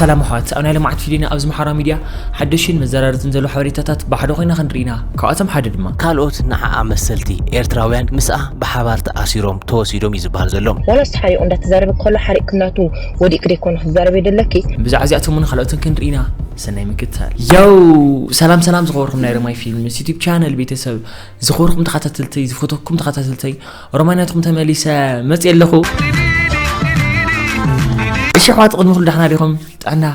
ሰላም ኣሕዋት፣ ኣብ ናይ ልምዓት ቪድዮና ኣብዚ ማሕበራዊ ሚድያ ሓደሽን መዘራረብትን ዘለዉ ሓበሬታታት ብሓደ ኮይና ክንርኢ ኢና። ካብኣቶም ሓደ ድማ ካልኦት ንዓኣ መሰልቲ ኤርትራውያን ምስኣ ብሓባር ተኣሲሮም ተወሲዶም እዩ ዝበሃል ዘሎ። ዋላ ንሱ ሓሪቑ እንዳተዛረበ ከሎ ሓሪቕኪ ናቱ ወዲቕኪ ደይኮንኪ ክትዛረቢ ደለኪ? ብዛዕባ እዚኣቶም እውን ካልኦትን ክንርኢ ኢና። ሰናይ ምክትታል። ያው ሰላም ሰላም ዝኸበርኩም ናይ ሮማይ ፊልምስ ዩቲዩብ ቻነል ቤተሰብ፣ ዝኸበርኩም ተኸታተልተይ፣ ዝፈተኩም ተኸታተልተይ፣ ሮማይ ናትኩም ተመሊሰ መፅእ ኣለኹ። እሺ ኣሕዋት፣ ቅድሚ ኩሉ ደሕና ዲኹም? ጥዕና፣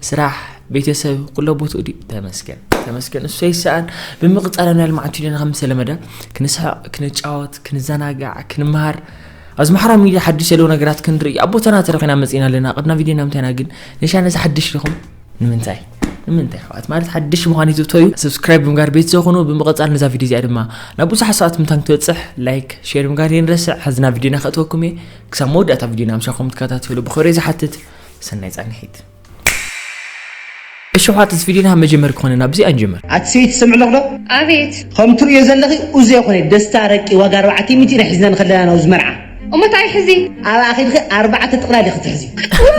ስራሕ፣ ቤተሰብ ኩሎ ቦትኡ ድዩ? ተመስገን ተመስገን፣ እሱ ኣይሰኣን። ብምቕፃል ኣብ ናይ ልምዓት ቪድዮና ከም ዝተለመደ ክንስሕቕ፣ ክንጫወት፣ ክንዘናጋዕ፣ ክንመሃር፣ ኣብዚ ማሕበራዊ ሚድያ ሓድሽ ዘለዉ ነገራት ክንርኢ ኣብ ቦታና ተረኺና መፂና ኣለና። ቅድና ቪድዮና ምንታይና ግን ንሻ ነዚ ሓድሽ ዲኹም? ንምንታይ? ንምንታይ ኣሕዋት? ማለት ሓድሽ ምዃን ይትብተዩ፣ ሰብስክራይብ ብምግባር ቤተሰብ ኩኑ። ብምቕፃል ነዛ ቪድዮ እዚኣ ድማ ናብ ብዙሓት ሰባት ምንታን ክትበፅሕ ላይክ፣ ሼር ምግባር የንረስዕ። ሕዚ ናብ ቪድዮና ከእትወኩም እየ። ክሳብ መወዳእታ ቪድዮና ምሳኹም ትከታተሉ ብኽብሪ ዝሓትት። ሰናይ ፃንሒት። እሺ ኣሕዋት፣ እዚ ቪድዮና መጀመሪ ክኾነና ብዚኣ ንጀምር። ኣቲ ሰበይቲ ትሰምዒ ኣለኹ ዶ? ኣቤት። ከም ትርእዮ ዘለኺ ኡዞ ይኾነ ደስታ ረቂ ዋጋ ኣርባዕተ ሚእቲ ኢና ሒዝና ንኸለና ናብዚ መርዓ። እሞ እንታይ ሕዚ? ኣብኣ ኸይድኺ ኣርባዕተ ጥቕላል ኢኺ ትሕዚ። ዋ!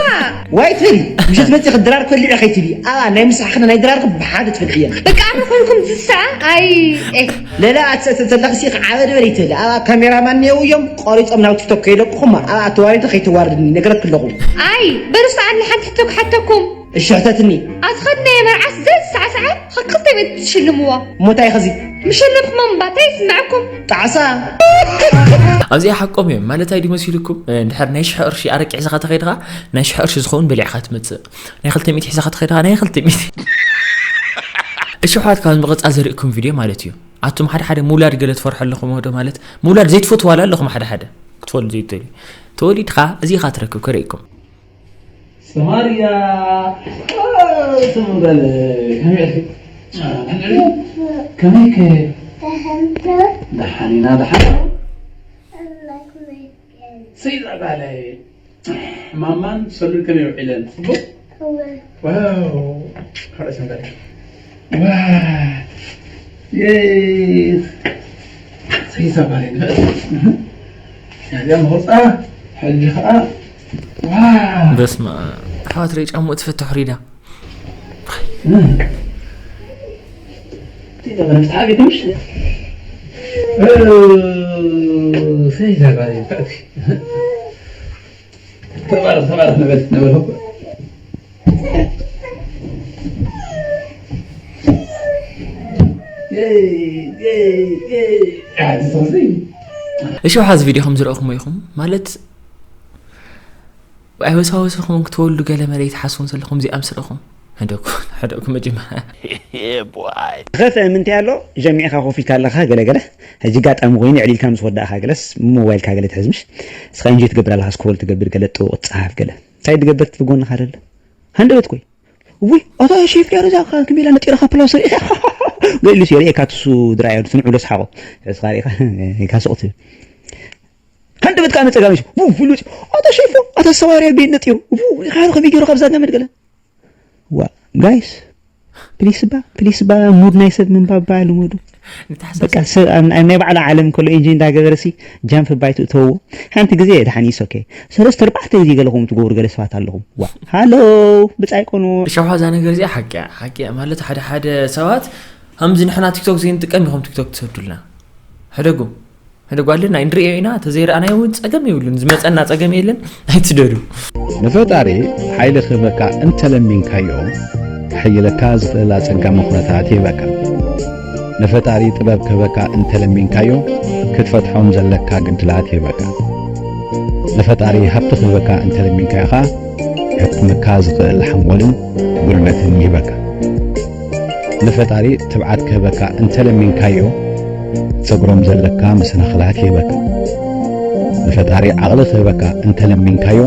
ዋይ ትበሊ፣ ምሸት መፂኺ ድራር ከሊዐ ከይትብሊ። ኣብኣ ናይ ምሳሕኽን ናይ ድራርኪ ብሓደ ትፈልሕየን። በቃ ኣረ ኮይንኩም ዝስዓ? ኣይ፣ ኤ። ለለ ኣትሰእተ ዘለኺ ሲ ክዓበ ድበል ይትበሊ። ኣብኣ ካሜራማን እኒአው እዮም፣ ቆሪፆም ናብ ቲክቶክ ከይለቅኹማ። ኣብኣ ተዋሪደ ከይተዋርድኒ ነግረኪ ኣለኹ። ኣይ፣ በሉ ሰኣል ንሓንቲ ሕቶ ክሓተኩም። እሺ ሕተትኒ። ኣብ ዝኸድናዮ መርዓስ ዘዝሰዓሰዐ ኸ ክልተ ሚእቲ ትሽልምዎ። እሞ እንታይ ኸዚ? ምሸለምኩም እምባ እንታይ ይስምዐኩም? ጣዕሳ። ኣብዚኣ ሓቆም እዮም። ማለት ኣይ ድዩ መሲልኩም? እንድሕር ናይ ሽሕ ቅርሺ ኣረቂ ሒዝኻ ተኸይድኻ፣ ናይ ሽሕ ቅርሺ ዝኸውን በሊዕኻ ትመጽእ። ናይ ክልተ ሚእቲ ሒዝኻ ተኸይድኻ፣ ናይ ክልተ ሚእቲ። እሺ ኣሕዋት፣ ካብ ምቕጻል ዘርእኩም ቪድዮ ማለት እዩ። ኣቱም ሓደ ሓደ ምውላድ ገለ ትፈርሑ ኣለኹም ዶ? ማለት ምውላድ ዘይትፈትዉ ዋላ ኣለኹም ሓደ ሓደ። ክትወልዱ ዘይትደልዩ። ተወሊድኻ እዚ ኢኻ ትረክብ፣ ከርእየኩም። ሰማርያ፣ ኦ፣ ስም በል፣ ከመይ ኢልኪ? ከመይ ከ? ደሓን ኢና፣ ደሓን። ሰይዳ ጓለይ፣ ማማን ሰሉን ከመይ ውዒለን? ጽቡቕ? ዋው፣ ሓደ ሰንበት። ዋው፣ የይ፣ ሰይዳ ጓለይ፣ ንፍዕቲ። እዚኣ ምኹርጻ፣ ሕጂ ኸኣ፣ ዋው። በስመ ኣብ። ኣሕዋት ርኤ ጫምኡ ትፈትሕ ሪዳ። እም። እንታይ ገበረ? ምስ ተሓቢእኩም ምሽ? እ፣ ሰይ፣ እዛ ጓል እየ፣ ብታዕቲ። ተባረኽ፣ ተባረኽ፣ ነበል፣ ነበል፣ ሆፕ። የይ፣ የይ፣ የይ። ኣይ፣ እዚ ተኽሲ። እሺ፣ ውሓዚ ቪድዮ ከም ዝረእኹሞ ኢኹም። ማለት፣ ኣይወሳወስኹም ክትወልዱ ገለ መለ ኣይትሓስቡን ዘለኹም፣ እዚኣም ስረኹም። ሕደኩ፣ ሕደኩ መጀመርያ። Yeah, boy. ዝኸፍአ ምንታይ ኣሎ? ጀሚዕኻ ኮፍ ኢልካ ኣለኻ፣ ገለ ገለ። ሕጂ ኣጋጣሚ ኮይኑ ዕሊልካ ምስ ወዳእኻ ገለስ፣ ሞባይልካ ገለ ትሕዝ ምሽ? ንስኻ ኢንጆይ ትገብር ኣለኻ፣ ስክሮል ትገብር ገለ፣ ጥውቕ ትጸሓፍ ገለ። እንታይ ትገብር ትብል ጎንኻ ደለ? ሃንደበት ኮይ። ውይ፣ ኣታ ሼፍ ዲያ ረዛ፣ ከመይ ኢላ ነጢራኻ ፕላስ ሪኢኻ? ገሊሱ የርእየካ፣ ትሱ ድራዮ፣ ትንዑ ዶ ሰሓቖ። እስኻ ሪኢኻ፣ ኢልካ ሱቕ ትብል። ሃንደበት ከኣ መጸ ጋሚሽ። ው፣ ፍሉጥ። ኣታ ሸይፎ፣ ኣታ ሰዋርያ ቤት ነጢሩ። ው፣ ሪኻዮ ከመይ ገይሩ ካብዛ ገመድ ገለ? ዋ፣ ጋይስ፣ ፕሊስ ባ፣ ፕሊስ ባ፣ ሙድ ናይ ሰብ ምንባብ ባ ልመዱ። ንተሓሳስ- በቃ፣ ሰብ ኣብ፣ ኣብ ናይ ባዕሉ ዓለም ከሎ ኢንጆይ እንዳገበረ ሲ፣ ጃምፕ ባይ ትእተዎ። ሓንቲ ግዜ ደሓን ኢስ ኦኬ። ሰለስተ ኣርባዕተ ግዜ ገለኹም ትገብሩ ገለ ሰባት ኣለኹም። ዋ፣ ሃሎ፣ ብጻይ ቆኖ። ሸውሓ እዛ ነገር እዚኣ ሓቂ እያ፣ ሓቂ እያ። ማለት ሓደ ሓደ ሰባት ከምዚ ንሕና ቲክቶክ ዘይንጥቀም ኢኹም ቲክቶክ ትሰዱልና። ሕደጉ። ሕደጉ ኣለና፣ ንርእዮ ኢና፣ ተዘይረኣናዮ እውን ጸገም የብሉን። ዝመጸና ጸገም የለን። ኣይትደዱ። ንፈጣሪ ሓይሊ ክህበካ እንተለሚንካዮ፣ ከሕይለካ ዝኽእል ኣጸጋሚ ኩነታት ይህበካ። ንፈጣሪ ጥበብ ክህበካ እንተለሚንካዮ፣ ክትፈትሖም ዘለካ ግድላት ይህበካ። ንፈጣሪ ሃብቲ ክህበካ እንተለሚንካዮ ኸኣ፣ ከሕክመካ ዝኽእል ሓንጎልን ጉልበትን ይህበካ። ንፈጣሪ ትብዓት ክህበካ እንተለሚንካዮ፣ ጸጉሮም ዘለካ መሰናኽላት ይህበካ። ንፈጣሪ ዓቕሊ ክህበካ እንተለሚንካዮ፣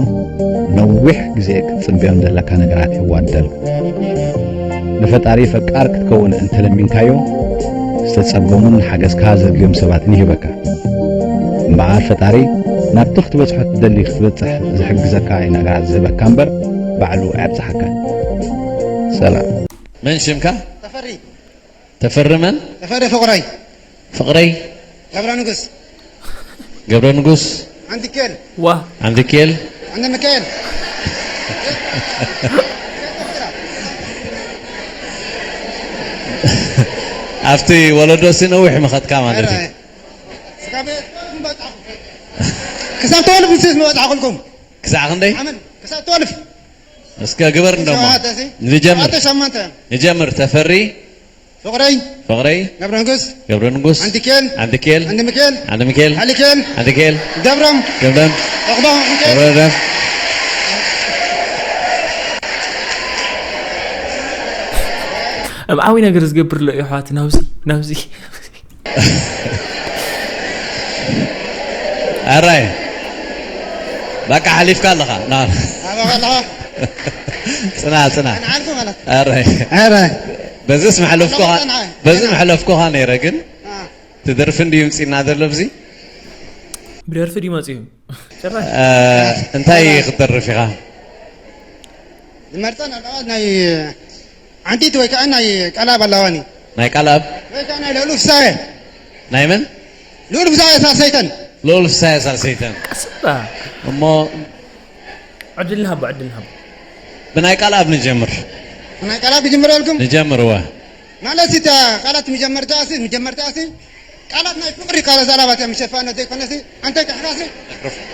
ነዊሕ ግዜ ክትጽበዮም ዘለካ ነገራት የዋድደልካ። ንፈጣሪ ፈቃር ክትከውን እንተለሚንካዮ፣ ዝተጸገሙን ሓገዝካ ዘድልዮም ሰባትን ይህበካ። እምበኣር ፈጣሪ ናብቲ ክትበጽሖ ትደሊ ክትበጽሕ ዝሕግዘካ እዩ ነገራት ዝህበካ እምበር፣ ባዕሉ ኣየብጽሓካን። ሰላም። መን ሽምካ? ተፈሪ። ተፈሪ መን? ተፈሪ ፍቕረይ። ፍቕረይ? ገብረ ንጉስ። ገብረ ንጉስ? ዓንዲኬል። ዋ። ዓንዲኬል? ዓንዲ ሚካኤል። ኣብቲ ወለዶ ሲ ነዊሕ ምኸድካ ማለት እዩ። ክሳብ ተወልፍ ምስ መበፅሓ ኩልኩም። ክሳዕ ክንደይ? ኣመን ክሳብ ተወልፍ። እስከ ግበር እንደሞ። ሸውዓተ ሲ? ንጀምር። ሸውዓተ ሸሞንተ። ንጀምር። ተፈሪ። ፍቕረይ። ፍቕረይ። ገብረ ንጉስ። ገብረ ንጉስ። ኣንቲኬል። ኣንቲኬል። ኣንዲ ሚኬል። ኣንዲ ሚኬል። ሓሊኬል። ኣንቲኬል። ገብሮም። ገብሮም። ዑቕባ። ዑቕባ። ገብረ ደም። ኣብ ዓብይ ነገር ዝገብር ኣሎ እዩ ኣሕዋት። ናብዚ ናብዚ ኣራይ በቃ ሓሊፍካ ኣለኻ። ና። ኣበኻ ኣለኻ። ጽና ጽና። ኣነ ዓርኩ ማለት። ኣራይ ኣረ በዝስ መሕለፍኩኻ። ኣለኻ፣ ጽና። በዚ መሕለፍኩኻ ነይረ ግን አ። ትደርፊ እንድዩ ምጽና ዘሎ ብዚ። ብደርፊ ድዩ መጽዩ? ጭራሽ። እ፣ እንታይ ክትደርፍ ኢኻ? ዝመርጸን ኣለዋ ናይ ዓንዲት ወይ ከዓ ናይ ቀላብ ኣለዋኒ። ናይ ቀላብ? ወይ ከዓ ናይ ልኡል ፍሳየ። ናይ መን? ልኡል ፍሳየ ሳልሰይተን። ልኡል ፍሳየ ሳልሰይተን። ቀስባ። እሞ ዕድል ንሃቦ፣ ዕድል ንሃቦ። ብናይ ቀላብ ንጀምር። ብናይ ቀላብ ንጀምር ኣልኩም? ንጀምር፣ እወ። ማለት እታ ቃላት መጀመርታ ሲ፣ መጀመርታ ሲ፣ ቃላት ናይ ፍቅሪ ቃላት ዛላባት እዮም ሸፋነ ዘይኮነ ሲ፣ ኣንተ ቃሕካ ሲ፣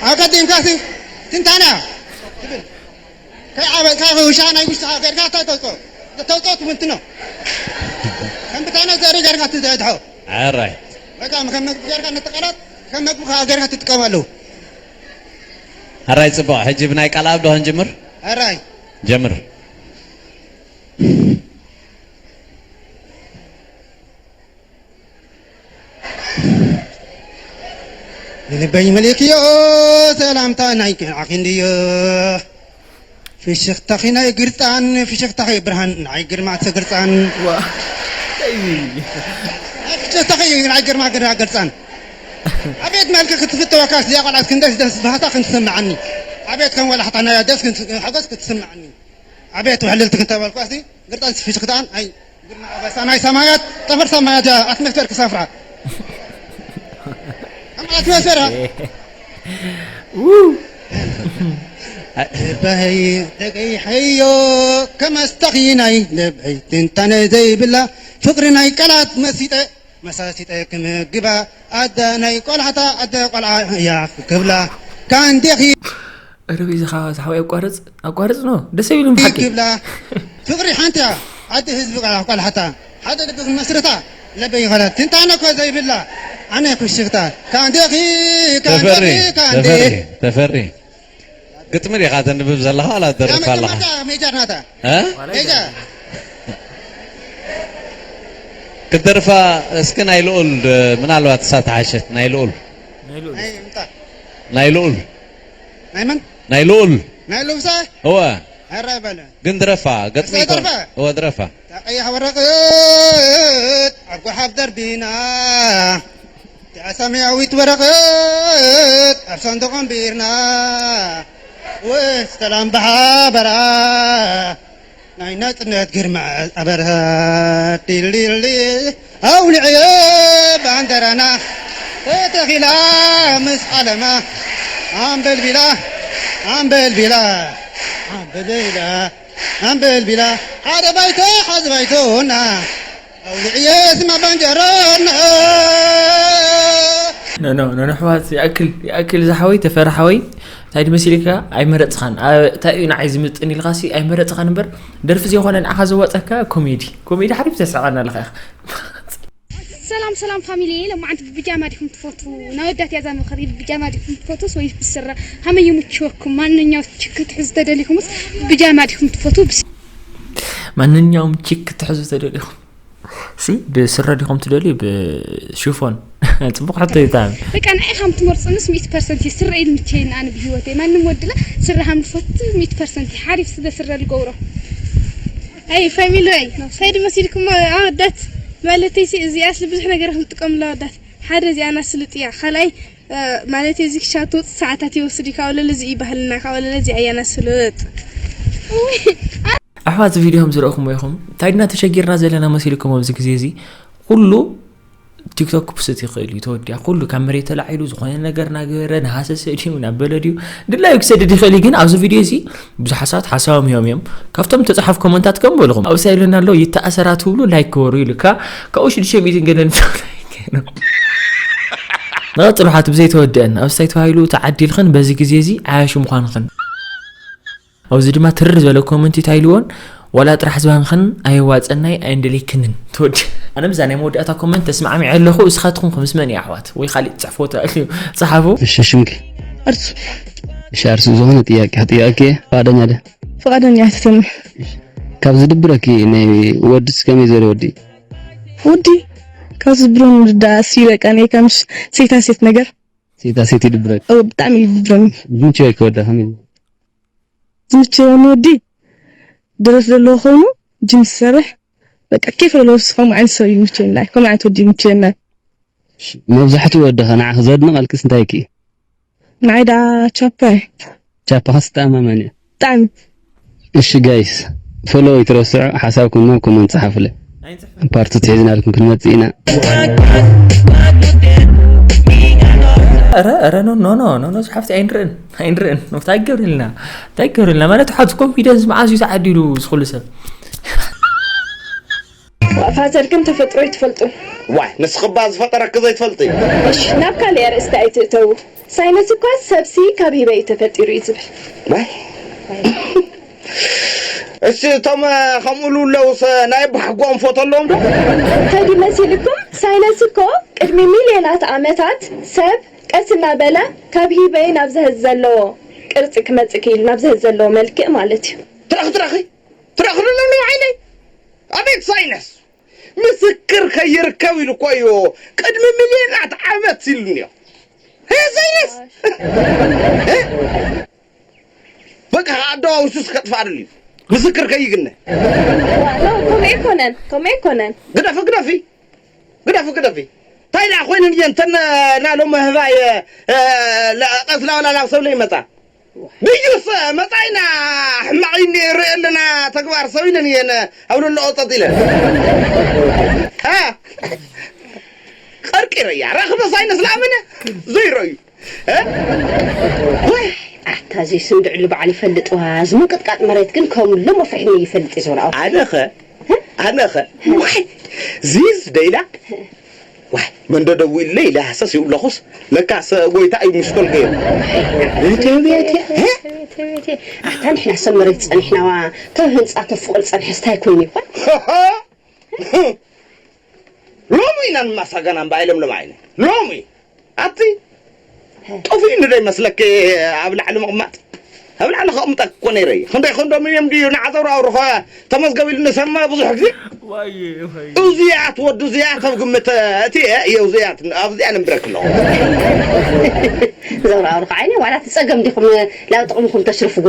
ኣቀዲምካ ሲ፣ ትንታና ትብል። ከይ ዓበጥካ ውሻ ናይ ውሽጥኻ ገርካ እንታይ ተውፅኦ? ተውፅኦ ትምንትኖ። ከም ብታና ዘሪ ገርካ ትደድሖ። ኣራይ። በቃ ከም መግቢ ገርካ ነቲ ቃላት ከም መግቢ ገርካ ትጥቀመሉ። ኣራይ፣ ጽቡቕ። ሕጂ ብናይ ቃል ኣብ ዶ ክንጅምር? ኣራይ። ጀምር። ንልበይ መሊእክዮ ሰላምታ ናይ ቅንዓኺ እንድዮ። ፍሽኽታኺ ናይ ግርፃን፣ ፍሽኽታኺ ብርሃን ናይ ግርማ ተግርፃን። ዋ፣ እንታይ እዚ? ፍሽኽታኺ ናይ ግርማ ግርማ ግርፃን። ኣቤት መልኪ ክትፍተወካ እዚኣ ቆልዓት ክንደስ ደስ ባህታ ክንትስምዓኒ። ኣቤት ከም ወላሕታ ናይ ደስ ክንት-፣ ሓጎስ ክትስምዓኒ። ኣቤት ውሕልልቲ ክንተበልኳ ሲ ግርፃን ፍሽኽታን ኣይ ግርማ ኣበሳ ናይ ሰማያት ጠፈር ሰማያት ኣትመስፈር ክሰፍራ። ኣም ኣትመስፈር ልበይ ደቀይ ሓዮ ከመስተኺ ናይ ልበይ ትንታነ ዘይብላ ፍቕሪ ናይ ቃላት መሲጠ መሳሲጠ ክምግባ ኣደ ናይ ቆልዓታ ኣደ ቆልዓ እያ ክብላ ካንዴኺ። ኧረ በይዝኻ ዝሓወይ ኣቋርፅ፣ ኣቋርፅ ኖ፣ ደስ ኣይብሉን ብሓቂ። ክብላ ፍቕሪ ሓንቲ እያ ዓዲ ህዝቢ ቆልዓ-፣ ቆልዓታ ሓደ ልቢ ክመስርታ ለበይ ይኸላት ትንታነ እኮ ዘይብላ ኣነ ኩሽኽታ ካንዴኺ ተፈሪ፣ ካንዴኺ ካንዴ ተፈሪ፣ ተፈሪ። ግጥሚ ዲኻ ተንብብ ዘለኻ ዋላ ትደርፍ ኣለኻ? መጀመርታ ሜጀር ናታ። እ? ሜጀር። ክትደርፋ እስኪ ናይ ልኡል ድ-፣ ምናልባት እሳ ተሓሸት ናይ ልኡል። ናይ ልኡል። ናይ እምታ። ናይ ልኡል። ናይ መን? ናይ ልኡል። ናይ ልኡል ምሳ? እወ። ኣረ በለ። ግን ድረፋ፣ ገጥሚ እሳ ይኮን። ድረፋ? እወ ድረፋ። እታ ቀያሕ ወረቐት ኣብ ጓሓፍ ደርቢና፣ እታ ሰማያዊት ወረቐት ኣብ ሳንዱቕ ኣንቢርና፣ ወይ ሰላም ብሓበራ፣ ናይ ናጽነት ግርማ ኣበርሀት ዲልዲልዲ፣ ኣውሊዕዮ ባንደራና፣ ተተኺላ ምስ ዓለማ፣ ኣምበልቢላ፣ ኣምበልቢላ፣ ኣምበልቢላ። ኣንበልቢላ ሓደ ባይቶ ሓዚ ባይቶና ኣውልዕየ ስማ ባንጀሮና። ኖ፣ ኖ፣ ኖ፣ ኖ፣ ኣሕዋት፣ ይኣክል፣ ይኣክል፣ ዝሓወይ፣ ተፈሪ ሓወይ፣ እንታይ ድመሲልካ? ኣይመረጽኻን። ኣ-፣ እንታይ እዩ ንዓይ ዝምጥን ኢልካሲ ኣይመረጽኻን እምበር፣ ደርፊ ዘይኮነ ንዓኻ ዘዋጸካ ኮሜዲ። ኮሜዲ ሓሪፍ ተስዕቐና ኣለኻ ኢኻ። ሰላም ሰላም ፋሚሊ፣ ለማዓንቲ ብቢጃማ ዲኹም ትፈቱ? ናይ ወዳት ያዛ ምኽሪ ብቢጃማ ዲኹም ትፈቱስ ወይስ ብስረ? ሃመይ ይምችወኩም? ማንኛው ችክ ክትሕዙ ተደሊኹምስ ብቢጃማ ዲኹም ትፈቱ? ብስ- ማንኛውም ቺክ ክትሕዙ ተደሊኹም ሲ ብስረ ዲኹም ትደልዩ ብሽፎን? ጽቡቕ ሕቶ እዩ ብጣዕሚ። በቃ ንዓይ ከም ትመርጹንስ ሚእቲ ፐርሰንት እዩ። ስረ እዩ ልምቸየኒ ኣነ ብህይወተይ። ማንም ወድለ ስረ ሃም ዝፈቱ ሚእቲ ፐርሰንት እዩ። ሓሪፍ ስለ ስረ ልገብሮ። ኣይ ፋሚሊ፣ ኣይ ሳይድ መሲልኩም ኣወዳት ማለተይ ሲ እዚኣስ ብዙሕ ነገር ክንጥቀምላ ኣወዳት። ሓደ እዚኣ ናስልጥ እያ። ካልኣይ፣ እ፣ ማለተይ እዚ ክሻቶ ሰዓታት ይወስድ እዩ። ካብ ለለ እዚ እዩ ባህልና፣ ካብ ለለ እዚ ኣያ ናስልጥ። ኣሕዋት፣ እዚ ቪድዮ ከም ዝረእኹሞ ኢኹም። እንታይ ድና ተሸጊርና ዘለና መሲልኩም ኣብዚ ግዜ እዚ? ኩሉ ቲክቶክ ክፖስት ይኽእል እዩ። ተወዲኣ ኩሉ ካብ መሬት ተላዒሉ ዝኾነ ነገር እናገበረ ንሃሰሰ ድዩ ናበለ ድዩ ድላዩ ክሰድድ ይኽእል እዩ። ግን ኣብዚ ቪድዮ እዚ ብዙሓት ሰባት ሓሳቦም እዮም እዮም ካብቶም ተፃሓፉ ኮመንታት ከም በልኹም ኣብሳ ኢለና ኣሎ ይተኣሰራ ትብሉ ላይክ ክበሩ ኢሉካ ካብኡ ሽዱሽተ ሚእትን ገለን ንቐፅሉ ሓት ብዘይተወደአን ኣብስታይ ተባሂሉ ተዓዲልኽን በዚ ግዜ እዚ ዓያሹ ምዃንኽን ኣብዚ ድማ ትርር ዝበለ ኮመንት እንታይ ኢልዎን ዋላ ጥራሕ ዝባንኽን ኣየዋፀናይ ኣይንደለይክንን ትወዲ ኣነ ብዛ ናይ መወዳእታ ኮመንት ተስማዕሚዐ ኣለኹ። እስኻትኩም ከምስመን እያ ኣሕዋት ወይ ካሊእ ትፅሕፎ ትኽእል እዩ። ፀሓፉ። እሺ ሽምኪ እሺ ኣርሱ ዝኾነ ጥያቄ ጥያቄ ፍቃደኛ ደ ፍቃደኛ ኣይትተምሕ ካብ ዝድብረኪ ናይ ወድስ ከመይ ዝበለ ወዲ ወዲ ካብ ዝድብረኒ ዳ ሲበቃ ናይ ከምሽ ሴታ ሴት ነገር ሴታ ሴት ይድብረኪ ኦ ብጣዕሚ ይድብረኒ ምንቸ ከወዳ ከመይ ዝምቸወኒ ወዲ ደረት ዘለዎ ኮይኑ ጅም ዝሰርሕ በቃ ኬፍ ዘለዎ ስ ከምኡ ዓይነት ሰብ ይምቸወና ከምኡ ዓይነት ወዲ ይምቸወና መብዛሕትኡ ወዲ ከ ንዓኺ ዘድንቐልክስ እንታይ እኪ ንዓይ ደኣ ቻፓ እዩ ቻፓ ከስ ተኣማማኒ እያ ብጣዕሚ እሺ ጋይስ ፎሎ ይትረስዑ ሓሳብኩም ናብ ኮመንት ጸሓፉለ ፓርቱ ትሒዝናልኩም ክንመጽእ ኢና ኧረ ኧረ ኖ ኖ ኖ ኖ ኖ ሓፍቲ ኣይንርእን ኣይንርእን ኖ እንታይ ገብርልና እንታይ ገብርልና ማለት ሓት ኮንፊደንስ መዓስ እዩ ተዓዲሉ ዝኹሉ ሰብ ፋዘር ግን ተፈጥሮ ይትፈልጡ ዋይ ንስኺ እባ ዝፈጠረኪ ዘይትፈልጢ እሺ ናብ ካልእ ኣርእስቲ ኣይትእተዉ ሳይነስ እኳ ሰብሲ ካብ ሂበ እዩ ተፈጢሩ እዩ ዝብል ዋይ እሺ እቶም ከምኡ ኢሉ ኣለውስ ናይ ባሕጎም ፎቶ ኣለዎም ዶ እንታይ ድዩ መሲልኩም ሳይነስ እኮ ቅድሚ ሚልዮናት ዓመታት ሰብ ቀስ እናበለ ካብ ሂበይ ናብ ዝህዝ ዘለዎ ቅርፂ ክመፅእ ክኢሉ ናብ ዝህዝ ዘለዎ መልክዕ ማለት እዩ ትረኺ ትረኺ ትረኽሉ ኣለዉ ዓይነይ ኣቤት ሳይነስ ምስክር ከይርከብ ኢሉ እኮ እዩ ቅድሚ ሚልዮናት ዓመት ኢሉኒ እዩ ሳይነስ በቃ ኣደዋውሱስ ከጥፋ ድልዩ ምስክር ከይግነ ከምኡ ኣይኮነን ከምኡ ኣይኮነን ግደፊ ግደፊ ግደፊ ግደፊ እንታይ ደኣ ኮይነን እየን ተን ናሎም ህባይ ቀስ ላውላ ናብ ሰብ ለይመፃ ብዩስ መፃኢና ሕማቕ እዩ እኒኦ ይረአ ኣለና ተግባር ሰብ ኢለን እየን ኣብ ለሎ ጸጥ ኢለን ቀርቂረያ ረኽበ ሳይነስ ለኣመነ ዘይረእዩ ኣታ ዘይስንድዕሉ በዓል ይፈልጥዋ እዚ ምንቅጥቃጥ መሬት ግን ከምሎም ወፍሕኒ ይፈልጥ ይዞር ኣው ኣነኸ ኣነኸ ዋይ ዚዝ ደይላ ዋይ መንዶ ደዊለ ኢለ ሃሰስ ይብለኹስ ለካስ ጎይታ እዩ ምሽኮል ገይሩ ኣታ ንሕና ሰብ መሬት ጸኒሕናዋ ተብ ህንጻ ተፍቕል ጸንሐስ ታይ ኮይኑ ይኾን ሎሚ ኢና ንማሳገና እምባ ኢሎም ሎም ዓይነ ሎሚ ኣቲ ጠፊኡ ንዶ ይመስለኪ ኣብ ላዕሊ ምቕማጥ ኣብ ላዕሊ ከቕምጠክ እኮ ነይረ እዩ ክንደይ ኮንዶሚኒየም ድዩ ንዓዘውራውሩ ኸ ተመዝገብ ኢሉ ንሰማ ብዙሕ ግዜ እዚኣት ወዱ እዚኣት ኣብ ግምት እቲ እየ እዚኣት ኣብዚኣ ንምብረክ ኣለኹ ዘውራውሩ ከዓ ዓይነ ዋላ ትፀገም ዲኹም ናብ ጥቕምኹም ተሽርፍዎ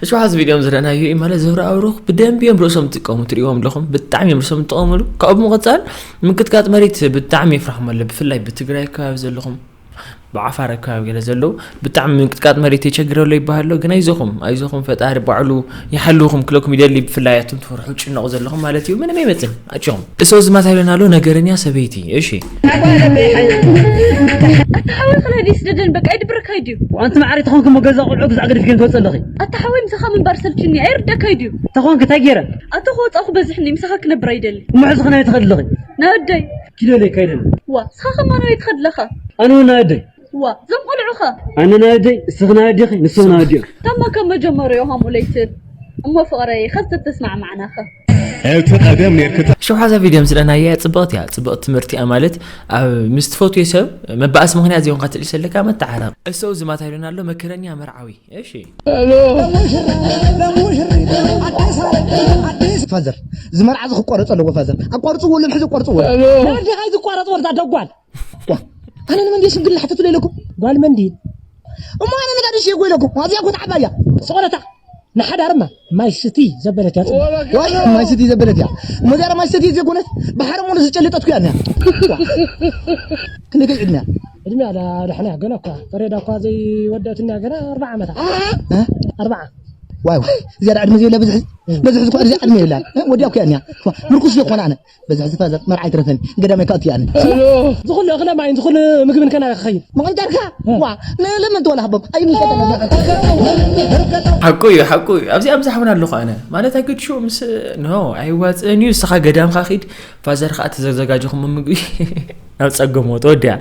እሽውሓዚ ቪድዮም ዝረእናዮ እዩ ማለት ዘውራውሩ ብደንብ እዮም ርእሶም ትጥቀሙ ትሪእዎም ኣለኹም ብጣዕሚ እዮም ርእሶም ትጥቀሙሉ ካብኡ ምቕፃል ምንቅጥቃጥ መሬት ብጣዕሚ የፍርሖም ኣሎ ብፍላይ ብትግራይ ከባቢ ዘለኹም ብዓፋር ኣከባቢ ገለ ዘለዉ ብጣዕሚ ምንቅጥቃጥ መሬት የቸግረሎ ይበሃሎ ግን ኣይዞኹም ኣይዞኹም ፈጣሪ ባዕሉ ይሓልውኹም ክለኩም ይደሊ ብፍላይ ኣቱም ትፈርሑ ጭነቑ ዘለኹም ማለት እዩ ምንም ኣይመፅን ኣጭኹም እሶ ዝማታ ይብለና ኣሎ ነገረኛ ሰበይቲ እሺ ኣታ ሓወይ ክላ ዲስ ደደን በቃ ይድብረካ ድዩ ኣንቲ ማዕሪ ተኾንኪ ሞ ገዛ ቁልዑ ግዛዕ ገዲፍክን ትወፅእ ኣለኺ ኣታ ሓወይ ምሳኻ ምንባር ሰልችኒ ኣይርደካ ድዩ ተኾንኪ እንታይ ገይረ ኣታ ክወፃእኹ በዚሕኒ ምሳኻ ክነብር ኣይደሊ ንውሕ ዝኾነ ኣይትኽእል ኣለኺ ናወደይ ኪዶ ለካ ኣይደሊ ዋ ንስኻ ከማን ኣበይ ትኸድ ኣለኻ ኣነ እውን ናወደይ ዋ እዞም ቆልዑ ኸ ኣነ ናወደይ እስኺ ናወዴኺ ንሶም ናወዲኦም ታማ ካብ መጀመርዮ ከምኡ ለይትብል እሞ ፍቕረይ ኸዚ ተተስማዕማዕና ኸ እቲ ቀደም ኔርኪ ሽውሓዛ ቪድዮ ምስ ረኣናያ ጽብቕቲ እያ ጽብቕቲ ትምህርቲ እያ ማለት ኣብ ምስ ትፈትዮ ሰብ መባእሲ ምኽንያት ዘይኮንካ ትልእሰለካ መተዓረቕ እሰው ዝማታ ኢሉና ኣሎ መከረኛ መርዓዊ እሺ ፋዘር እዚ መርዓ እዚ ክቋረፅ ኣለዎ ፋዘር ኣቋርፅዎ ሎም ሕዚ ኣቋርፅዎ ናወዴኻ እዚ ቋረፅ ወርዳ ደጓል ዋ ኣነ ንመን ድየ ሽምግልና ሓተትሉ ኢለኩም ጓል መን ድየ እሞ ኣነ ነጋድሽ እየ ጎይለኩም ዋዚኣ ኮት ዓባያ ስቆረታ ንሓዳርማ ማይ ስቲ ዘበለት እያ ጽቡቕ። ዋይ ማይ ስቲ ዘበለት እያ እሞ እዚኣ ማይ ስቲ ዘይኮነት ብሓረ ሙሉ ዝጨለጠትኩ እያ እኒኣ ክንደይ ዕድሚያ ዕድሚያ ዳ- ዳሕና እያ ገና እኳ ፈሬዳ እኳ ዘይወደእትኒ እያ ገና ኣርባዓ ዓመታ እ? ኣርባዓ ዋይ ዋይ፣ ዝያዳ ዕድመ ዘይብላ በዝሒ በዝሒ ዝኾነ እዚኣ ዕድመ የብላን። እ፣ ወዲያ እኮ እያ እኒኣ። ምርኩስ ዝኾነ ኣነ በዝሒ ዝፋዘር መርዓ ይትረፈኒ። ገዳም ኣይካእቱ እያ ኣነ። ዝኾነ እኽለ ማይን ዝኾነ ምግብን ከና ክኸይድ። መቐልቀልካ ዋ ንለምን ትወላ ሃቦም ኣይምሸጠ ሓቁ እዩ ሓቁ እዩ። ኣብዚኣ ምዛሕቡን ኣለኹ ኣነ ማለት ኣይገድሽዎ ምስ ኖ ኣይዋፅእን እዩ። ንስኻ ገዳምካ ኪድ ፋዘር ከዓ ተዘዘጋጀኹም ምግቢ ናብ ፀገሞ ተወዲያ።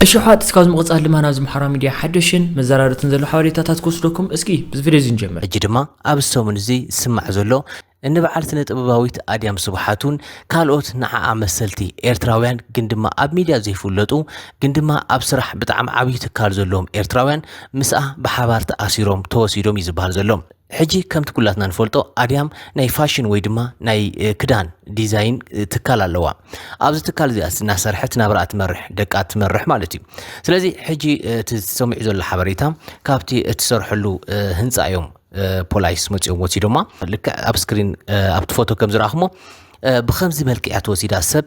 እሺ ኣሕዋት እስካብ ዝምቕፃል ድማ ናብዚ ማሕበራዊ ሚድያ ሓደሽን መዘራረትን ዘሎ ሓበሬታታት ክወስደኩም እስኪ ብዚ ቪድዮ እዚ ንጀምር። ሕጂ ድማ ኣብዚ ሰሙን እዚ ዝስማዕ ዘሎ እንበዓል ስነ ጥበባዊት ኣድያም ስብሓት እውን ካልኦት ንዓኣ መሰልቲ ኤርትራውያን ግን ድማ ኣብ ሚድያ ዘይፍለጡ ግን ድማ ኣብ ስራሕ ብጣዕሚ ዓብዪ ትካል ዘለዎም ኤርትራውያን ምስኣ ብሓባር ተኣሲሮም ተወሲዶም እዩ ዝበሃል ዘሎ። ሕጂ ከምቲ ኩላትና ንፈልጦ ኣድያም ናይ ፋሽን ወይ ድማ ናይ ክዳን ዲዛይን ትካል ኣለዋ። ኣብዚ ትካል እዚኣ እናሰርሐት ናብራኣ ትመርሕ ደቃ ትመርሕ ማለት እዩ። ስለዚ ሕጂ እቲ ዝሰሚዑ ዘሎ ሓበሬታ ካብቲ እትሰርሐሉ ህንፃ እዮም ፖላይስ መፂኦም ወሲዶማ። ልክዕ ኣብ ስክሪን ኣብቲ ፎቶ ከም ዝረኣኹሞ ብኸምዚ መልክዕ እያ ተወሲዳ። ሰብ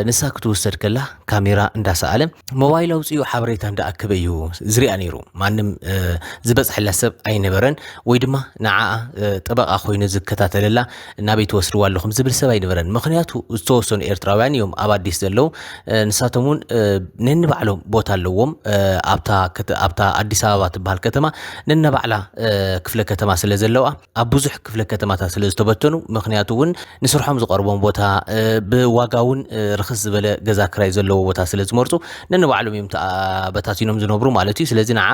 ንሳ ክትውሰድ ከላ ካሜራ እንዳሰኣለ ሞባይል ኣውፂኡ ሓበሬታ እንዳኣከበ እዩ ዝሪኣ ነይሩ። ማንም ዝበፅሐላ ሰብ ኣይነበረን ወይ ድማ ንዓኣ ጠበቓ ኮይኑ ዝከታተለላ ናበይ ትወስድዋ ኣለኹም ዝብል ሰብ ኣይነበረን። ምኽንያቱ ዝተወሰኑ ኤርትራውያን እዮም ኣብ ኣዲስ ዘለዉ። ንሳቶም እውን ነንባዕሎም ቦታ ኣለዎም። ኣብታ ኣዲስ ኣበባ ትበሃል ከተማ ነንባዕላ ክፍለ ከተማ ስለ ዘለዋ ኣብ ብዙሕ ክፍለ ከተማታት ስለ ዝተበተኑ፣ ምኽንያቱ እውን ንስርሖም ዝቐርቦም ቦታ ብዋጋ እውን ርኽስ ዝበለ ገዛ ክራይ ዘለዎ ቦታ ስለ ዝመርፁ ነንባዕሎም እዮም ተበታቲኖም ዝነብሩ ማለት እዩ። ስለዚ ንዓ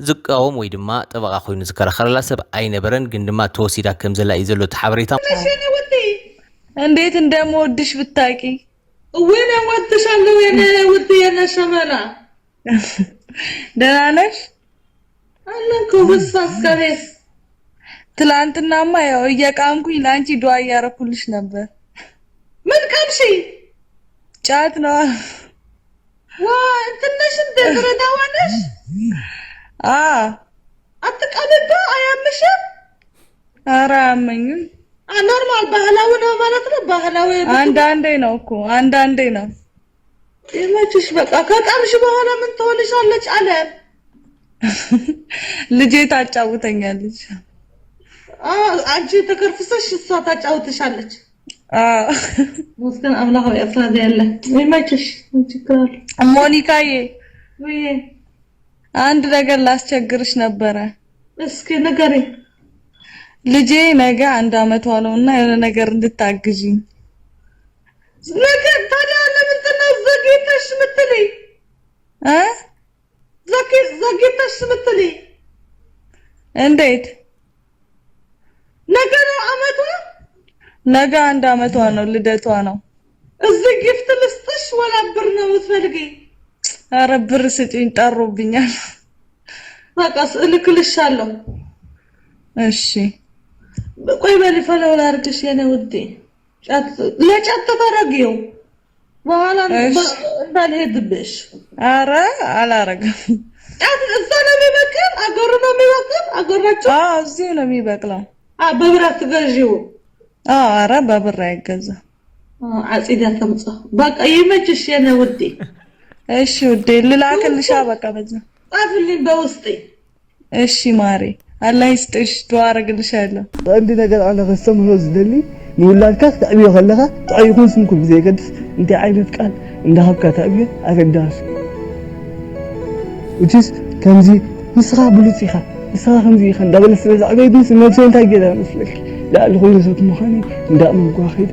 ዝቃወም ወይ ድማ ጠበቓ ኮይኑ ዝከራኸረላ ሰብ ኣይነበረን። ግን ድማ ተወሲዳ ከም ዘላ እዩ ዘሎ እቲ ሓበሬታ። እንዴት እንደምወድሽ ብታቂ። እወ እኔም እወድሻለሁ የኔ ውድ የኔ ሸበላ። ደህና ነሽ? አለንኩ ብሳ እስከቤት ትላንትናማ ያው እየቃምኩኝ ለአንቺ ዱዓ እያረኩልሽ ነበር። ምን ቀምሺ? ጫት ነው። ዋ እንትነሽ እንደ ብረዳዋ ነሽ? አ አትቀምዶ አያምሽም? ኧረ አያመኝም። ኖርማል ባህላዊ ነው ማለት ነው። ባህላዊ አንዳንዴ ነው እኮ አንዳንዴ ነው። ይመችሽ። በቃ ከቀምሽ በኋላ ምን ትሆንሻለች አለ። ልጄ ታጫውተኛለች። አንቺ ተከርፍሰሽ እሷ ታጫውትሻለች። አዎ። መስገን አምላክ ወይ አስራዚ ያለ ይመችሽ። ችግር አለ። ሞኒካዬ ወይ አንድ ነገር ላስቸግርሽ ነበረ። እስኪ ንገሪ። ልጄ ነገ አንድ አመቷ ነው እና የሆነ ነገር እንድታግዥኝ። ነገ ታዲያ ለምንድን ነው ዘግይተሽ ምትልይ? እ ዘግይ- ዘግይተሽ ምትልይ? እንዴት? ነገ ነው አመቷ። ነገ አንድ አመቷ ነው፣ ልደቷ ነው። እዚህ ጊፍት ልስጥሽ ወላ ብር ነው የምትፈልጊ? ኧረ ብር ስጪኝ፣ ጠሩብኛል። በቃ እልክልሻለሁ። እሺ ቆይ በሊ ፈለው ላርግሽ የኔ ውዴ። ጫት ለጫት ተደረጊው በኋላ እሺ። እንዳልሄድብሽ። ኧረ አላረግም። ጫት እዛ ነው የሚበቅል፣ አገሩ ነው የሚበቅል። አገራችሁ አዎ እዚሁ ነው የሚበቅለው። አ በብራት ትገዢው። አዎ ኧረ በብር አይገዛም። አጺዳ ተምጻ። በቃ ይመችሽ የኔ ውዴ። እሺ ውዴ ልላክልሻ በቃ በዛ። ጻፍልኝ በውስጤ። እሺ ማሬ አላህ ይስጥሽ፣ ዱዓ አረግልሻለሁ። ቀንዲ ነገር ኣነ ከስተምህሮ ዝደሊ ንውላድካ ክተዕብዮ ከለኻ ጥዑይ ይኹን ስንኩል ብዘየገድስ እንታይ ዓይነት ቃል እንዳሃብካ ተዕብዮ ኣገዳሲ። እቲስ ከምዚ ንስኻ ብሉጽ ኢኻ ንስኻ ከምዚ ኢኻ እንዳበለ ስለ ዘዕበየትንስ ነብሰይ እንታይ ገይረ መስለኪ? ልዕሊ ኩሉ ሰብ ምዃነይ እንዳእመንኩዋ ከይደ።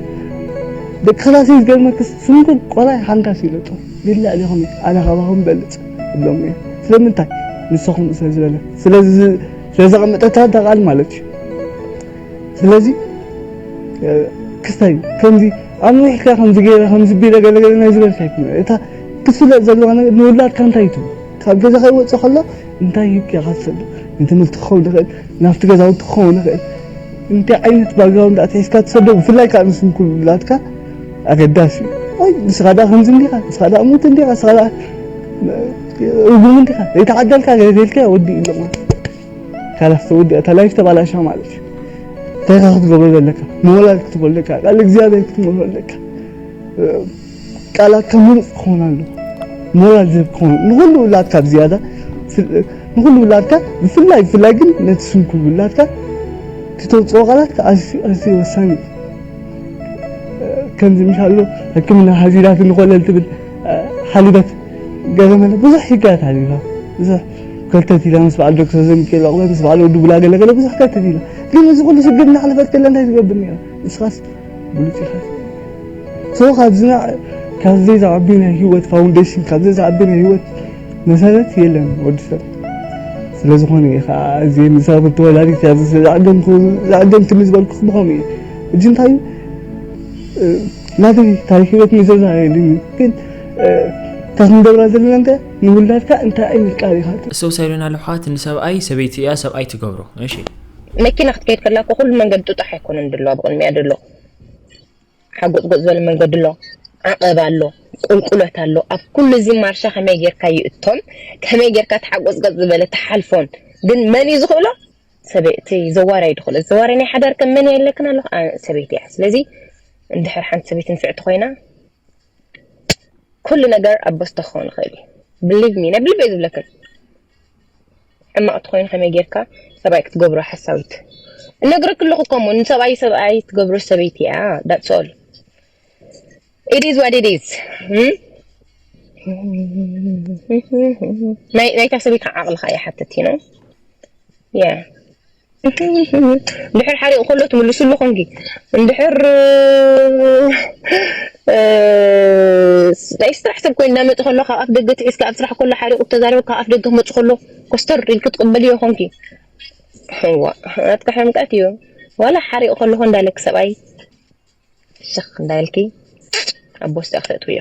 ደቂ ክላሰይ ዝገርመክስ ስንኩል ቆልዓ ሓንካስ ይለጦ ግን ልዕሌኹም እየ ኣነ ካባኹም በልጽ እብሎም እየ። ስለምንታይ ንስኹም ስለ ዝበለ ስለዚ ስለዘቐመጠታ እታ ቃል ማለት እዩ። ስለዚ ክስታይ ከምዚ ኣምሪሕካ ከምዚ ገይረ ከምዚ ቢለ ገለገለ ናይ ዝበልካ ኣይኮነ እታ ክትፍለጥ ዘለዋ ነገር ንውላድካ እንታይ ትብል ካብ ገዛ ከይወፅእ ከሎ እንታይ ሂብካ ኢኻ ትሰዶ ንትምህርቲ ክኸውን ይኽእል ናብቲ ገዛውቲ ክኸውን ይኽእል እንታይ ዓይነት ባክግራውንድ ኣትሒዝካ ትሰዶ ብፍላይ ከዓ ንስንኩል ውላድካ ኣገዳሲ እዩ። ኣይ ንስኻ ደኣ ከምዚ እንዲኻ ንስኻ ደኣ ሙት እንዲኻ ንስኻ ደኣ ርጉም እንዲኻ ዘይተዓደልካ ገለ ተልካ ወዲ ኢሎም ካላስ ተወዲኣ እታ ላይፍ ተባላሻ ማለት እዩ። እንታይ ኢኻ ክትገብሮ ዘለካ? ምውላድ ክትህቦ ኣለካ፣ ቃል እግዚኣብሔር ክትምህሮ ኣለካ። ቃላትካ ምሩፅ ክኸውን ኣለዎ። ሞራል ዝህብ ክኸውን ንኹሉ ውላድካ ብዝያዳ ንኹሉ ውላድካ ብፍላይ ብፍላይ ግን ነቲ ስንኩል ውላድካ ትተውፅኦ ቃላት ኣዝዩ ኣዝዩ ወሳኒ እዩ። ከምዚ ምሻሎ ሕክምና ሓዚላት ንኾለል ትብል ሓሊበት ገረመለ ብዙሕ ሽግራት ሓሊፋ ብዙሕ ከርተት ኢላ ምስ በዓል ዶክተር ዘሚካኤል ዕቑበት ምስ በዓል ወዲ ቡላ ገለገለ ብዙሕ ከርተት ኢላ ግን እዚ ኩሉ ሽግር እናሕለፈት ከለ እንታይ ትገብር ነይራ? ንስኻስ ብሉፅ ኢኻ። So ካብዚ ካብዚ ዝዓቢ ናይ ህይወት ፋውንዴሽን ካብዚ ዝዓቢ ናይ ህይወት መሰረት የለን ወዲ ሰብ። ስለ ዝኾነ እዩ ከዓ እዚ ንሳብ ተወላዲት እያ ዝዓደምኩ ዝዓደምትኒ ዝበልኩ ብኸምኡ እዩ። እጂ እንታይ እዩ ናተይ ታሪክ ህይወት ምዘዛ የድልዩ ግን እንታይ ክንገብራ ዘለና እንተ ንውላድካ እንታይ ዓይነት ቃል ኢኻ ሰው ሳይሉን ኣለሓት ንሰብኣይ ሰበይቲ እያ ሰብኣይ ትገብሮ። እሺ መኪና ክትከይድ ከላ እኮ ኩሉ መንገዲ ጥጡሕ ኣይኮነን ድሎ ኣብ ቅድሚያ ድሎ ሓጎፅጎፅ ዝበለ መንገዲ ኣሎ፣ ዓቐብ ኣሎ፣ ቁልቁለት ኣሎ። ኣብ ኩሉ እዚ ማርሻ ከመይ ጌርካ ይእቶን ከመይ ጌርካ ተሓጎፅጎፅ ዝበለ ተሓልፎን ግን መን እዩ ዝኽእሎ? ሰበይቲ ዘዋራይ ድኽእሎ ዘዋራይ ናይ ሓዳር ከም መን የለክን ኣለኹ ሰበይቲ እያ። ስለዚ እንድሕር ሓንቲ ሰበይቲ ንፍዕቲ ኮይና ኩሉ ነገር ኣበስቶ ክኸውን ይኽእል እዩ። ብሊቭ ሚ ናይ ብልበይ ዝብለክን ሕማቕ ትኮይኑ ከመይ ጌርካ ሰብኣይ ክትገብሮ ሓሳዊት እነግረክ ኣለኹ እኮ እሞ ንሰብኣይ ሰብኣይ ትገብሮ ሰበይቲ እያ that's all it is what it is ናይታ ሰበይቲ ዓቕልኻ እያ ሓተቲ ነው yeah ድሕር ሓሪቑ ከሎ ትምልስሉ ኮንኪ እንድሕር ናይ ስራሕ ሰብ ኮይኑ እናመፀ ከሎ ካብ ኣፍ ደገ ትሒዝካ ኣብ ስራሕ ከሎ ሓሪቑ ተዛሪቡ ካብ ኣፍ ደገ ክመፁ ከሎ ኮስተር ኢልክ ትቕበልዮ ኮንኪ ዋ ናትካ ሕምቀት እዩ ዋላ ሓሪቑ ከለኹ እንዳለክ ሰብኣይ ስኽ እንዳልኪ ኣብ ቦስቲ ኣኽእትውዮ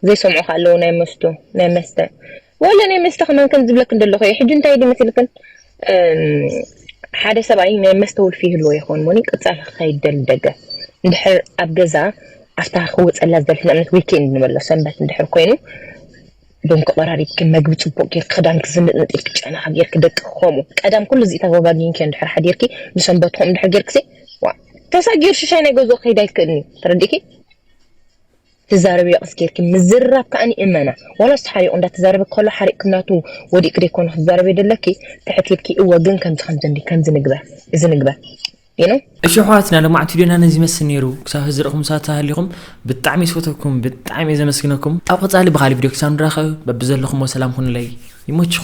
ዘይሰምዑኻ ኣለዉ ናይ መስቶ ናይ መስተ ወለ ናይ መስተ ከማን ከም ዝብለክ እንደለኹ እየ ሕጂ እንታይ ዲ መስልክን ሓደ ሰብኣይ ናይ መስተ ውልፊ ይህልዎ ይኸውን ሞኒ ቅፃል ክኸይድ ደሊ ደገ እንድሕር ኣብ ገዛ ኣብታ ክወፀላ ዝደልፊ ንኣብነት ዊኬንድ ንበሎ ሰንበት እንድሕር ኮይኑ ዶም ክቐራሪብኪ መግቢ ፅቡቅ ጌርኪ ክዳንኪ ዝንጥንጢልኪ ጨናኻ ጌርኪ ደቂ ክኸሙ ቀዳም ኩሉ እዚ ተበጋጊንኪ እንድሕር ሓዲርኪ ብሰንበት ከምኡ እንድሕር ጌርኪ ዋ ተሳጊር ሽሻይ ናይ ገዝኦ ክኸይድ ኣይክእልኒ ተረዲእኪ ትዛረብዮ ቀስ ጌርኪ ምዝራብ ከኣኒ እመና ዋላ ስ ሓሪቑ እንዳተዛረበ ከሎ ሓሪቕኪ ናቱ ወዲእኪ ደይኮነ ክትዛረብዮ ደለኪ ትሕት ኢልኪ እወ ግን ከምዚ ከምዚ እንዲ ከምዚ ንግበር እዚ ንግበር you know እሺ ኣሕዋትና ለማዕቲ ዶና ነዚ መስል ነይሩ ክሳብ ሕዚ ርኢኹም ሳት ተሃሊኹም ብጣዕሚ ይስፈተኩም ብጣዕሚ እየ ዘመስግነኩም ኣብ ቀፃሊ ብካሊ ቪድዮ ክሳብ ንራኸብ በብዘለኹሞ ሰላም ኩኑለይ ይመችኹም